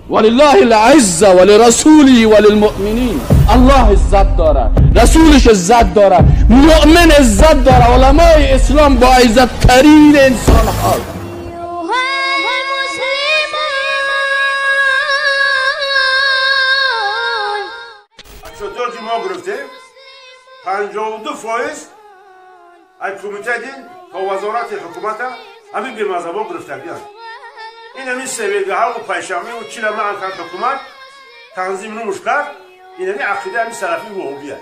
ولله العزه ولرسوله وللمؤمنین. الله عزت داره، رسولش عزت داره، مؤمن عزت داره، علمای اسلام با عزت ترین انسان ها. چطور که ما گرفتیم 52% از کمیته دین تا وزارت حکومت همین بی مذهبا گرفته بیان. این همین سویده ها و پیشامی و چیل ما کرد حکومت تنظیم نموش کرد. این همین عقیده همین سلفی وهابی است.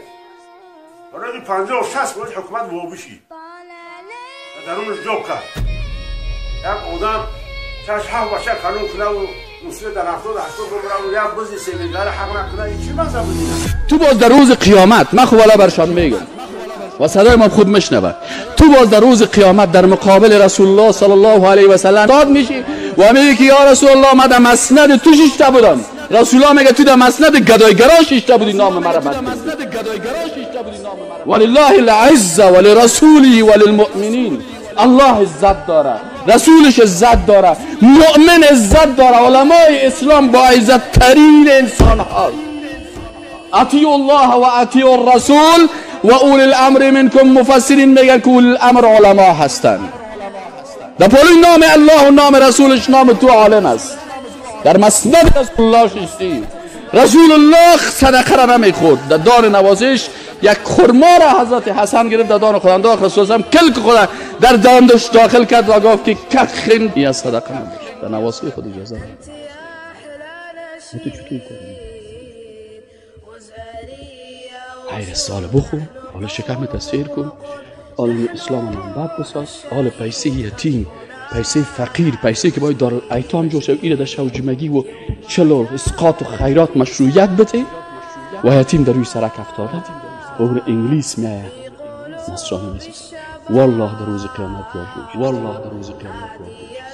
برای 56% حکومت وهابی شید و درونش جاب کرد. یک آدم چشم هفت بچه کلون کنه و مسئله در 70-80 و یک بزی سویده حق نکنه، این چی مذهب بود؟ تو باز در روز قیامت من خب والا برشان میگم و صدای ما خود میشنوه، تو باز در روز قیامت در مقابل رسول الله صلی الله علیه و سلم داد میشی و میگی که یا رسول الله من در مسند تو شیشته بودم. رسول الله میگه تو در مسند گدایگرا شیشته بودی، نام مرا بد. ولله العزه ولرسوله وللمؤمنین. الله عزت داره، رسولش عزت داره، مؤمن عزت داره، علمای اسلام با عزت ترین انسان ها. اطیعوا الله و اطیعوا الرسول و اولی الامر منکم. مفسرین میگن که اولی الامر علما هستند. در پالوی نام الله و نام رسولش نام تو عالم است. در مسند رسول الله ششتی. رسول الله صدقه را نمیخورد، در دان نوازش یک خرما را حضرت حسن گرفت در دان خود انداخت، رسول الله کلک خود در دانش داخل کرد و گفت که کخن یا صدقه نباشه، در نوازی خود اجازه نده. تو چطور کنی؟ غیر سال بخور، حالا شکم تسیر کن، حالا اسلام نام بد بساز، حالا پیسه یتیم، پیسه فقیر، پیسه که باید دار ایتام جور شد، ایره در شوجمگی و چلو اسقاط و خیرات مشروعیت بده و یتیم در روی سرک افتاده و اون انگلیس میایه نصرانی میسازه. والله در روز قیامت جواب میشه. والله در روز قیامت جواب میشه.